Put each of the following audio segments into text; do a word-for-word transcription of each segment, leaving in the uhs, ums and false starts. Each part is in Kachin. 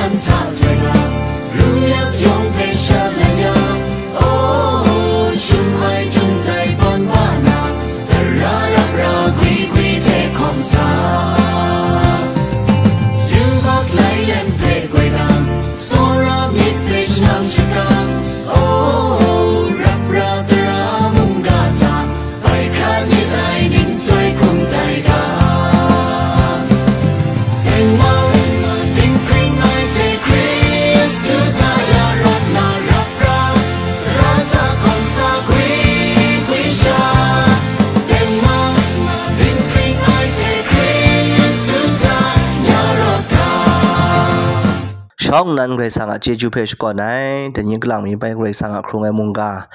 Nta hte na, ru yak yawng hpe shalai ya, o, shum ai jung dai tawn ba na, tara rap ra gwi gwi hte hkawm sa. Yubak lai lem hpe goi na, tsawra myit hpe shanang shakang, o, rap ra tara mungga hta, bai hkra ni dai ning chyoi hkum dai ga. Tengman, dinghpring ai hte Hkristu hta ya rawt na rap ra, tara hta hkawm sa gwi gwi sha. Tengman, dinghpring ai hte Hkristu hta ya rawt ga. Shawng nnan Karai Kasang a chyeju hpe shakawn ai, dai ni kalang mi bai Karai Kasang a hkrung ai mungga,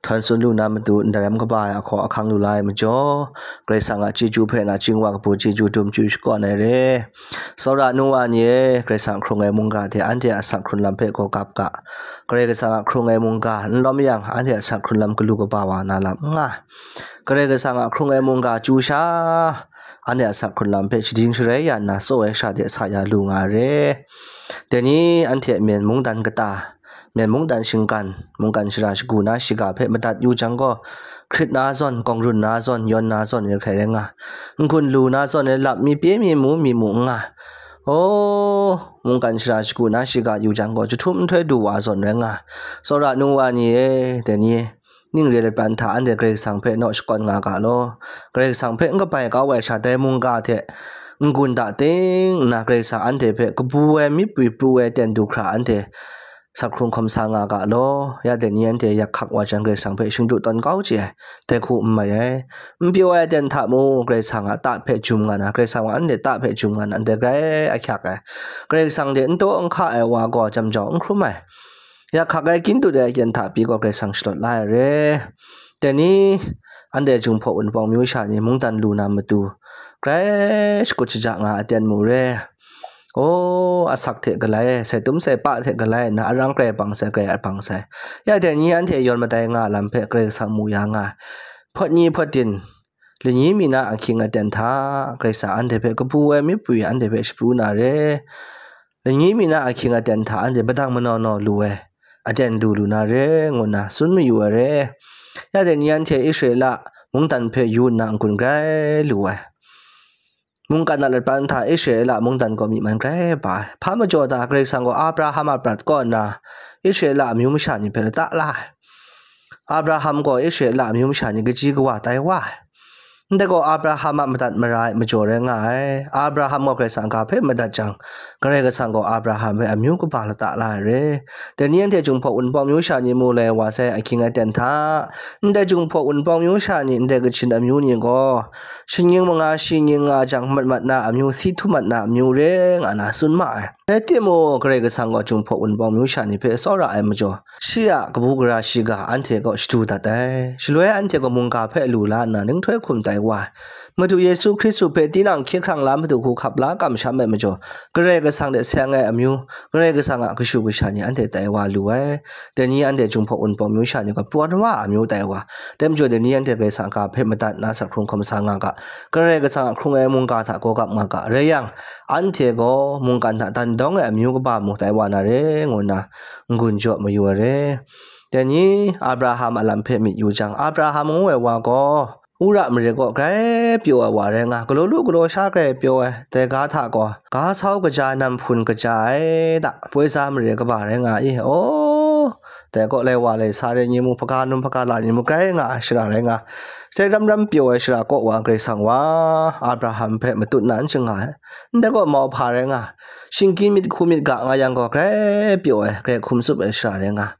htawn tsun lu na matu, ndaram kaba ai ahkaw ahkang lu la ai majaw, Karai Kasang a chyeju hpe nachying wa kabu chyeju dum chyu shakawn ai re. Tsawra nu wa ni e, Karai Kasang hkrung ai mungga hte anhte a asak hkrun lam hpe gaw gap ga. Karai Kasang a hkrung ai mungga n lawm yang, anhte a asak hkrun lam galu kaba wa na lam n nga. Karai Kasang a hkrung ai mungga chyu sha, anhte a asak hkrun lam hpe shading sharai ya nna, tsaw ai sha de sa ya lu nga re. Dai ni anhte a myen mungdan kata, myen mungdan shinggan, mungkan shara shagu na shiga hpe madat yu jang gaw, hkrit na zawn, kawng run na zawn, yawn na zawn re hkrai rai nga, n-gun lu na zawn re lap mi pye mi mu mi mu n nga. O, mungkan shara shagu na shiga yu jang gaw, jahtum nhtoi du wa zawn rai nga. Tsawra nu wa ni e, dai ni, ning re lapran hta anhte Karai Kasang hpe naw shakawn nga ga law. Karai Kasang hpe n kabai kau ai sha, dai mungga hte n-gun da ting nna, Karai Kasang anhte hpe kabu ai myit pwi pru ai ten du hkra anhte asak hkrung hkawm sa nga ga law. Ya dai ni anhte yak hkak wa jang, Karai Kasang hpe shingdu tawn kau chye ai, dai hku n mai ai. N pyaw ai aten hta mung, Karai Kasang a ta hpe jum nga na, Karai Kasang a anhte ta hpe jum nga na, ndai grai ahkyak ai. Karai Kasang hte n taw n hka ai wa gaw jam jau n hkrum ai. Yak hkak ai, kyin dut ai aten hta pyi gaw Karai Kasang shalawt la ai re. Dai ni, anhte Jinghpaw Wunpawng myu sha ni mungdan lu na matu, grai shakut shaja nga aten mu re. O, asak hte galai, sai tum sai pa hte galai, na arang grai bang sai, grai bang sai. Ya dai ni anhte yawn madai nga lam hpe Karai Kasang mu ya nga. Hpawt ni hpawt din, lani mi na ahkying aten hta, Karai Kasang anhte hpe kabu ai myit pwi anhte hpe shapru na re. Lani mi na ahkying aten hta anhte padang manau nau lu ai aten du lu na re, ngu nna tsun mayu ai re. Ya dai ni anhte Israela mungdan hpe yu nna n-gun grai lu ai. Mungkan a lapran hta Israela mungdan gaw myi man grai ba ai. Hpa majaw ta Karai Kasang gaw Abraham a prat kaw nna Israela amyu masha ni hpe lata la ai. Abraham gaw Israela amyu masha ni kaji kawa tai wa ai. Ndai gaw Abraham a madat mara ai majaw rai nga ai. Abraham gaw Karai Kasang a ga hpe madat jang, Karai Kasang gaw Abraham hpe amyu kaba lata la ai re. Dai ni anhte Jinghpaw Wunpawng myu sha ni mu lai wa sai ahkying aten hta, ndai Jinghpaw Wunpawng myu sha ni, ndai Kachin amyu ni gaw, shinggyim manga shi ning nga jang mat mat na amyu, si htum mat na amyu re nga na tsun ma ai. Rai timung, Karai Kasang gaw Jinghpaw Wunpawng myu sha ni hpe tsawra ai majaw, shi a kabu gara shiga anhte gaw shadu dat ai. Shaloi anhte gaw mungga hpe lu la nna, ning htoi hkum tai wa ai. Madu Yesu Hkristu hpe tinang hkye hkrang la madu hku hkap la kamsham ai majaw, Karai Kasang hte seng ai amyu, Karai Kasang a kashu kasha ni anhte tai wa lu ai. Dai ni anhte Jinghpaw Wunpawng myu sha ni gaw prawn wa ai amyu tai wa. Dai majaw dai ni anhte Karai Kasang a ga hpe madat nna asak hkrung hkawm sa nga ga. Karai Kasang a hkrung ai mungga hta gaw gap nga ga. Rai yang, anhte gaw mungkan hta dan dawng ai amyu kaba mung tai wa na re, ngu nna n-gun jaw mayu ai re. Dai ni Abraham a lam hpe myit yu jang, Abraham ngu ai wa gaw, Ura mare kaw grai pyaw ai wa rai nga, galaw lu galaw sha grai pyaw ai, dai ga hta gaw, ga sau kaja ai, nam hpun kaja ai da, poi za mare kaba rai nga i, aw, dai kaw lai wa lai sa re ni mu, hpaga num hpaga la ni mu grai nga ai shara rai nga, dai ram ram pyaw ai shara kaw wa Karai Kasang wa, Abraham hpe matut na n shing nga ai, ndai kaw mauhpa rai nga, shinggyim myit hku myit ga nga yang gaw grai pyaw ai, grai hkum tsup ai shara rai nga,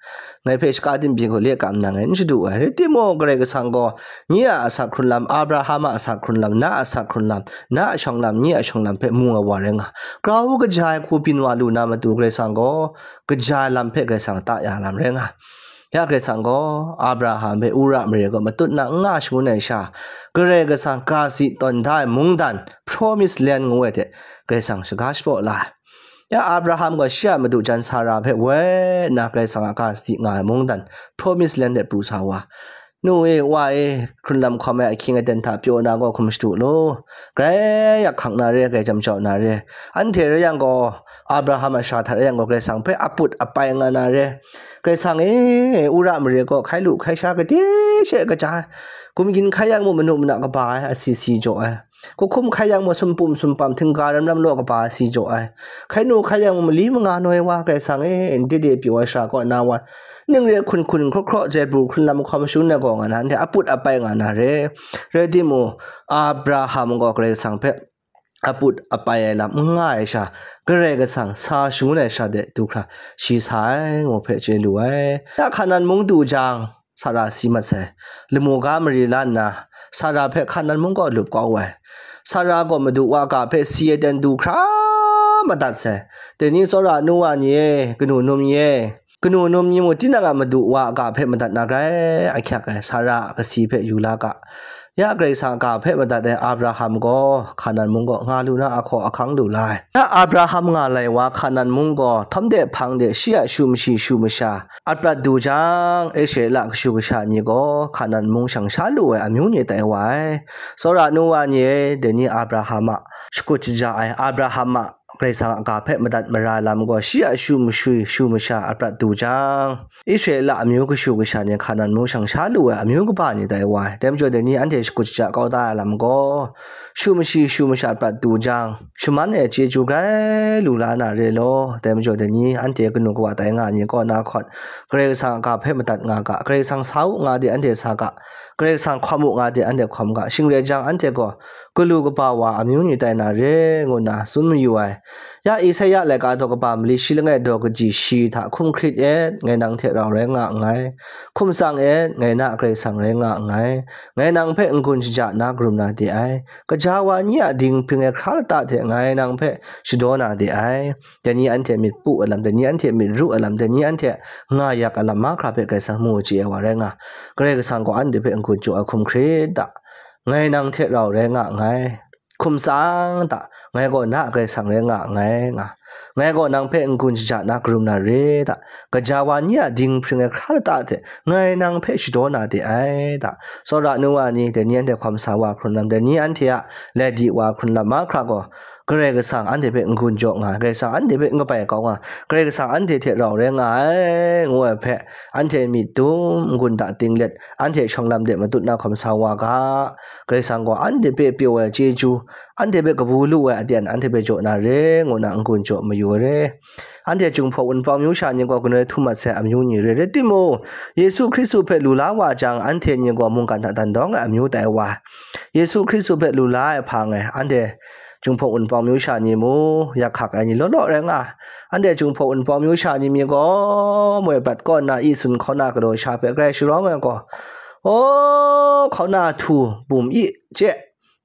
ngai hpe shaka tim byin gaw le kam nang e n shadu ai, rai timung, Karai Kasang gaw, nye a asak hkrun lam, Abraham a asak hkrun lam, na a asak hkrun lam, na a shawng lam, nye a shawng lam hpe mu ai wa rai nga, grau kaja ai hku byin wa lu na matu Karai Kasang gaw, kaja ai lam hpe Karai Kasang lata ya lam rai nga. Ya Karai Kasang gaw, Abraham hpe Ura mare kaw matut na n nga shangun ai sha, Karai Kasang ga si tawn da ai mungdan, Promised Land ngu ai hte, Karai Kasang shaga shapraw la ai. Ya Abraham gaw shi a madu jan Sara hpe woi nna Karai Kasang a ga sadi nga ai mungdan, Promised Land de pru sa wa. Nu e, wa e, hkrun lam hkawm ai ahkying aten hta pyaw na gaw hkum shadu lu. Grai yak hkak na re, grai jam jau na re. Anhte rai yang gaw, Abraham a sha hta rai yang gaw, Karai Kasang hpe aput apai nga na re. Karai Kasang e, Ura mare kaw hkai lu hkai sha kade she kaja ai, gumgyin hkai yang mu manu mana kaba ai asi si jaw ai, hkuhkum hkai yang mu sumpum sumpam htingga ram ram law kaba asi jaw ai, hkai nu hkai yang mu mali manga noi wa, Karai Kasang e, ndede pyaw ai sha kaw na wa, ning re hkun hkun hkraw hkraw jai bru hkrun lam hkawm shangun ai gaw nga na, anhte aput apai nga na re. Rai timung, Abraham gaw Karai Kasang hpe aput apai ai lam n nga ai sha, Karai Kasang sa shangun ai sha de du hkra shi sa ai, ngu hpe chye lu ai. Ya Hkanan mung du jang, Sara si mat sai. Lamu ga mari la nna, Sara hpe Hkanan mung kaw lup kau ai. Sara gaw madu wa ga hpe si ai ten du hkra madat sai. Dai ni tsawra nu wa ni e, kanu num ni e, kanu num ni mu tinang a madu wa a ga hpe madat na grai ahkyak ai, Sara a kasi hpe yu la ga. Ya Karai Kasang a ga hpe madat ai Abraham gaw Hkanan mung kaw nga lu na ahkaw ahkang lu la ai. Ya Abraham nga lai wa Hkanan mung gaw htawm de hpang de shi a shu mashi shu masha at prat du jang, Israela kashu kasha ni gaw Hkanan mung shang sha lu ai amyu ni tai wa ai. Tsawra nu wa ni e, dai ni Abraham a shakut shaja ai, Abraham a Karai Kasang a ga hpe madat mara lam gaw shi a shu mashui shu masha at prat du jang, Israela amyu kashu kasha ni Hkanan mung shang sha lu ai amyu kaba ni tai wa ai. Dai majaw dai ni anhte shakut shaja kau da ai lam gaw, shu mashi shu masha at prat du jang, shaman e chyeju grai lu la na re law. Dai majaw dai ni anhte kanu kawa tai nga ai ni kaw na hkawt, Karai Kasang a ga hpe madat nga ga, Karai Kasang sa u nga de anhte sa ga, Karai Kasang hkawm u nga de anhte hkawm ga, shing rai jang anhte gaw galu kaba wa amyu ni tai na re, ngu nna tsun mayu ai. Ya Isaya laika daw kaba mali shi langai daw kaji shi hta hkum hkrit et, ngai nang hte rau rai nga nngai. Hkum tsang et, ngai na a Karai Kasang rai nga nngai. Ngai nang hpe n-gun shaja na karum na de ai. Kaja wa ni a dinghpring ai hkra lata hte ngai nang hpe shadaw na de ai. Dai ni anhte myit pu ai lam, dai ni anhte myit ru ai lam, dai ni anhte nga yak ai lam mahkra hpe Karai Kasang mu chye ai wa rai nga, Karai Kasang gaw anhte hpe n-gun jaw ai hkum hkrit da. Ngai nang hte rau rai nga nngai. Hkum tsang da, ngai gaw na a Karai Kasang rai nga nngai, nga. Ngai gaw nang hpe n-gun shaja na karum na re da. Kaja wa ni a dinghpring ai hkra lata hte ngai nang hpe shadaw na de ai da. Tsawra nu wa ni, dai ni anhte hkawm sa wa hkrun lam, dai ni anhte a lai di wa hkrun lam mahkra gaw, Karai Kasang anhte hpe n-gun jaw nga ai, Karai Kasang anhte hpe n kabai kau nga ai, Karai Kasang anhte hte rau rai nga ai, ngu ai hpe, anhte myit dum n-gun da ting let, anhte shawng lam de matut na hkawm sa wa ga. Karai Kasang gaw anhte hpe pyaw ai chyeju, anhte hpe kabu lu ai aten anhte hpe jaw na re, ngu na n-gun jaw mayu ai re. Anhte Jinghpaw Wunpawng myu sha ni gaw kanoi htum mat sai amyu ni re, rai timung, Yesu Hkristu hpe lu la wa jang, anhte ni gaw mungkan hta dan dawng ai amyu tai wa. Yesu Hkristu hpe lu la ai hpang e, anhte Jinghpaw Wunpawng myu sha ni mu, yak hkak ai ni law law rai nga. Anhte Jinghpaw Wunpawng myu sha ni mi gaw, moi bat kaw nna i sun hkauna galaw sha hpe grai sharawng ai gaw, aw, hkauna htu bum i chye,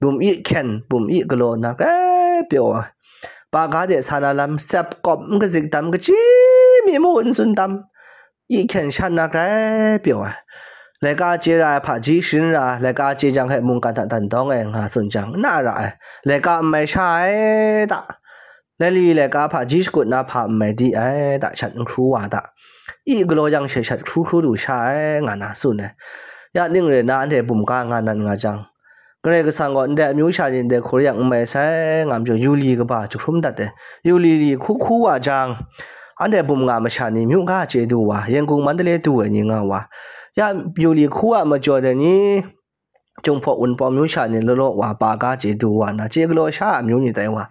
bum i hkyen, bum i galaw nna grai pyaw ai. Ba ga de sa na lam sep kawp n kazik tam, kachyi mi mu n tsun tam, i hkyen shan na grai pyaw ai. Laika chye ra ai hpaji sharin ra, laika chye jang hpe mungkan hta dan dawng ai nga tsun jang, na ra ai. Laika n mai sha ai ta? Laili laika hpaji shakut na hpa n mai di ai ta? Shat n hkru wa ta? I galaw jang she shat hkru hkru lu sha ai, nga na tsun ai. Ya ning rai na anhte bum ga nga nan nga jang, Karai Kasang gaw ndai amyu sha ni ndai hkuri yang n mai sai, nga majaw, yu li kaba jahkrum dat ai. Yu li li hku hku wa jang, anhte bum nga masha ni myu ga chye du wa, Yangon Mandalay du ai ni nga wa, ya yu li hku a majaw dai ni, Jinghpaw Wunpawng myu sha ni law law wa, ba ga chye du wa nna, chye galaw sha a amyu ni tai wa,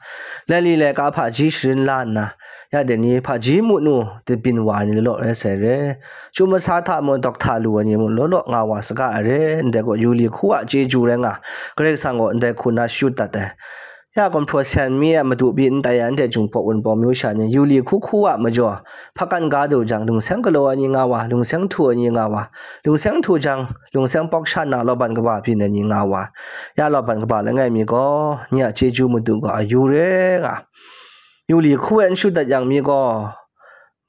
laili laika hpaji sharin la nna, ya dai ni hpaji munu tabyin wa ai ni law law rai sai re. Chyu masa hta mung dawk hta lu ai ni mung law law nga wa saga ai re. Ndai gaw yu li hku a chyeju rai nga, Karai Kasang gaw ndai hku na shayut dat ai. Ya gumhpraw sen mi a madu pyi n tai ai anhte Jinghpaw Wunpawng myu sha ni yu li hku hku a majaw, hpakan ga du jang, lungseng galaw ai ni nga wa, lungseng htu ai ni nga wa, lungseng htu jang, lungseng pawk sha nna lawban kaba byin ai ni nga wa. Ya lawban kaba langai mi gaw, nye a chyeju madu gaw a yu re nga. Yu li hku e n shut dat yang mi gaw,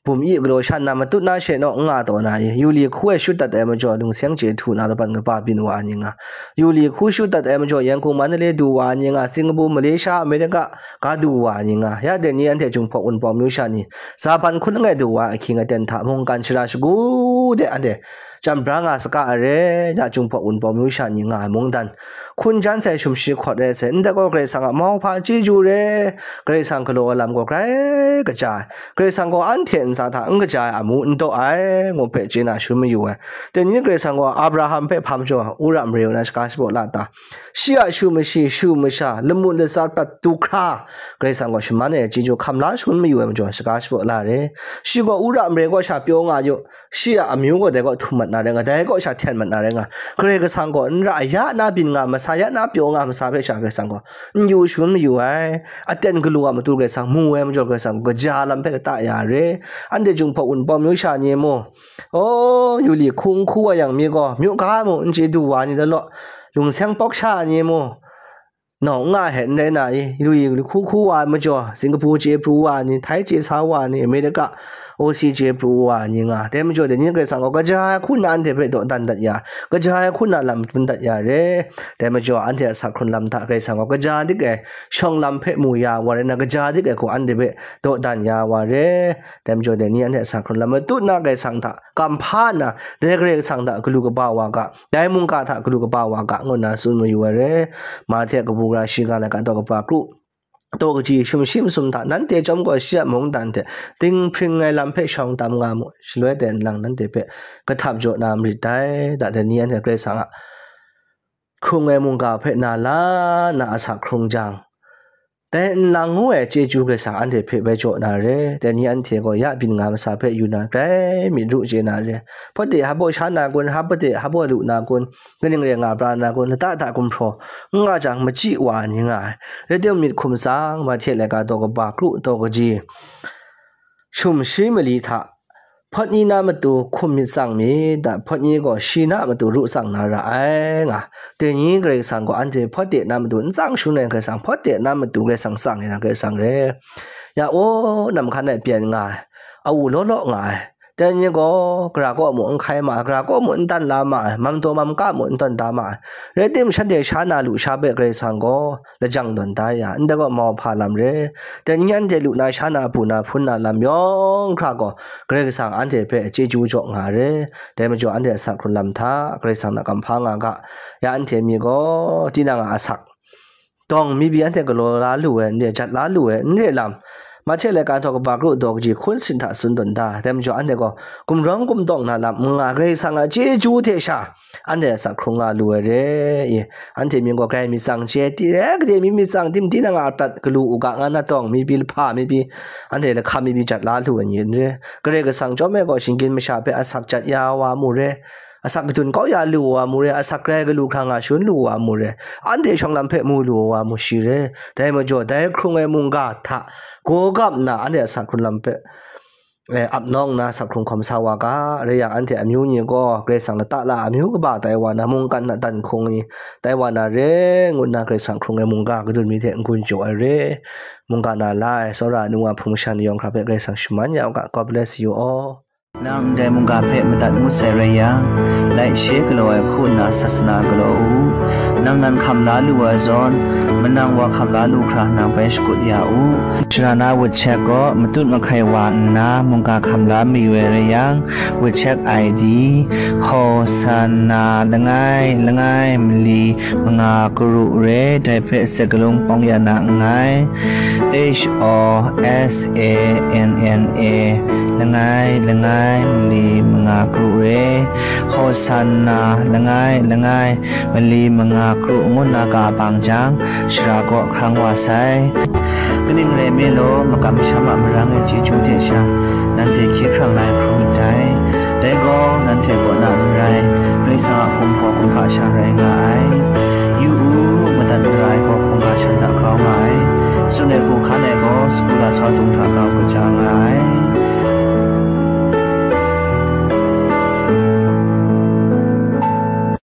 bum i galaw shan na matut na she naw n nga taw na i, yu li hku e shut dat ai majaw, lungseng chye htu na lawban kaba byin wa ai ni nga, yu li hku shut dat ai majaw, Yangon Mandalay du wa ai ni nga, Singapore, Malaysia, America ga du wa ai ni nga, ya dai ni anhte Jinghpaw Wunpawng myu sha ni, Japan hkun langai du wa ai ahkying aten hta mungkan shara shagu de anhte chyam bra nga saga ai re. Ya Jinghpaw Wunpawng myu sha ni nga ai mungdan, hkun jan sai, shum shi hkawt rai sai, ndai gaw Karai Kasang a mauhpa chyeju re, Karai Kasang galaw ai lam gaw grai kaja ai, Karai Kasang gaw anhte ntsa hta n kaja ai amu n daw ai, ngu hpe chye na shangun mayu ai. Dai ni Karai Kasang gaw Abraham hpe hpa majaw, wora mare wa na shaga shabaw la ta? Shi a shu mashi, shu masha, lamu latsat prat du hkra, Karai Kasang gaw shaman ai chyeju hkam la shangun mayu ai majaw, shaga shabaw la re. Shi gaw wora mare kaw sha pyaw nga yu, shi a amyu gaw dai kaw htum mat na rai nga, dai kaw sha hten mat na rai nga. Karai Kasang gaw n ra, ya na byin nga masa, ya na pyaw nga masa hpe sha Karai Kasang gaw n yu shangun mayu ai. Aten galu a matu Karai Kasang mu ai majaw, Karai Kasang gaw kaja lam hpe lata ya re. Anhte Jinghpaw Wunpawng myu sha ni mu, o, yu li hku n hku wa yang mi gaw, myu ga mu n chye du wa ni law law, lungseng pawk sha ni mu, nawng n nga hte n rai na i, yu li hku hku wa ai majaw, Singapore chye pru wa ni, Thai chye sa wa ni, America, O C chye pru wa ni nga. Dai majaw dai ni Karai Kasang gaw kaja ai hku nna anhte hpe dawdan dat ya, kaja ai hku nna lam dun dat ya re. Dai majaw anhte a sak hkrun lam hta Karai Kasang gaw kaja dik ai shawng lam hpe mu ya wa rai nna, kaja dik ai hku anhte hpe dawdan ya wa re. Dai majaw dai ni anhte a sak hkrun lam matut na Karai Kasang hta kamhpa nna, dai Karai Kasang hta galu kaba wa ga, dai mungga hta galu kaba wa ga, ngu nna tsun mayu ai re. Mahte kabu gara shiga laika daw kaba kru, daw kaji, shum shi masum hta nanhte chyawm gaw shi a mungdan hte dinghpring ai lam hpe shawng tam nga mu, shaloi dai nlang nanhte hpe kahtap jaw na marit dai. Da dai ni anhte Karai Kasang a hkrung ai mungga hpe na la nna asak hkrung jang, dai nlang ngu ai chyeju Karai Kasang anhte hpe bai jaw na re. Dai ni anhte gaw ya byin nga masa hpe yu na grai myit ru chye na re. Hpawt de, hpa baw sha na kun, hpa de, hpa baw lu na kun, kaning rai nga pra na kun, lata hta gumhpraw n nga jang, machyi wa ai ni nga ai. Rai timung, myit hkum tsang, Mahte laika daw kaba kru, daw kaji, shum shi mali hta, hpawt ni na matu hkum myit tsang myit, da, hpawt ni gaw shi na matu ru tsang na ra ai, nga. Dai ni Karai Kasang gaw anhte hpawt de na matu n tsang shangun ai, Karai Kasang hpawt de na matu Karai Kasang tsang ai na Karai Kasang re. Ya, o, nam hkan e pyen nga ai, a-u law law nga ai. Dai ni gaw gara kaw mu n hkai ma ai, gara kaw mu n tan la ma ai, mam taw mam ka mu n tawn da ma ai. Rai timung, shanhte sha na lu sha hpe Karai Kasang gaw lajang tawn da ya, ndai gaw mauhpa lam re. Dai ni anhte lu na, sha na, bu na, hpun na lam yawng hkra gaw Karai Kasang anhte hpe chyeju jaw nga re. Dai majaw anhte a sak hkrun lam hta Karai Kasang na kamhpa nga ga, ya anhte mi gaw tinang a asak dawng mi pyi anhte galaw la lu ai n re, jat la lu ai n re lam, Mahte laika daw kaba kru, daw kaji, hkun sit hta tsun tawn da. Dai majaw anhte gaw gumrawng gumdawng na lam n nga, Karai Kasang a chyeju hte sha anhte a sak hkrung nga lu ai re i. Anhte mying gaw grai myit tsang chye, tire gade mi myit tsang, tim tinang a prat galu u ga, nga na dawng mi pyi, lahpa mi pyi, anhte lahkam mi pyi jat la lu ai ni n re. Karai Kasang chyawm e gaw shinggyim masha hpe asak jat ya wa mu re, asak kadun kau ya lu wa mu re, asak grai galu hkra nga shangun lu wa mu re, anhte shawng lam hpe mu lu wa mu shi re. Dai majaw dai hkrung ai mungga hta gaw gap nna anhte a sak hkrun lam hpe, eh, ap nawng nna sak hkrung hkawm sa wa ga, rai yang anhte amyu ni gaw Karai Kasang lata la amyu kaba tai wa na, mungkan na dan hkung ni tai wa na re, ngu nna Karai Kasang hkrung ai mungga kadun mi hte n-gun jaw ai re. Mungga na lai, tsawra ai nu wa hpung masha ni yawng hkra hpe Karai Kasang shaman ya u ga. God bless you all. Nang ndai mungga hpe madat ngut sai rai yang, laishe galaw ai hku nna sasana galaw u. Nang nan hkam la lu ai zawn, manang wa hkam la lu hkra nang bai shakut ya u. Shara na WeChat gaw matut mahkai wa nna mungga hkam la mayu ai rai yang, WeChat I D, Hosanna langai langai mali manga karu re, dai hpe sek galung pawng ya na nngai. H O S A N N A, langai langai mali manga karu re, Hosanna langai langai mali manga karu ngu nna ka bang jang, shara kaw hkrang wa sai. Kaning rai nme law, makam masham a marang ai chyeju hte sha, nanhte hkye hkrang la ai hkrum myit dai. Dai gaw nanhte kaw na n rai, Karai Kasang a gumhpraw kumhpa sha rai nga ai. Yu u, madat mara ai gaw hkungga shan hta grau nga ai. Tsun ai hku hkan ai gaw sagu lasau dung hta grau kaja nga ai.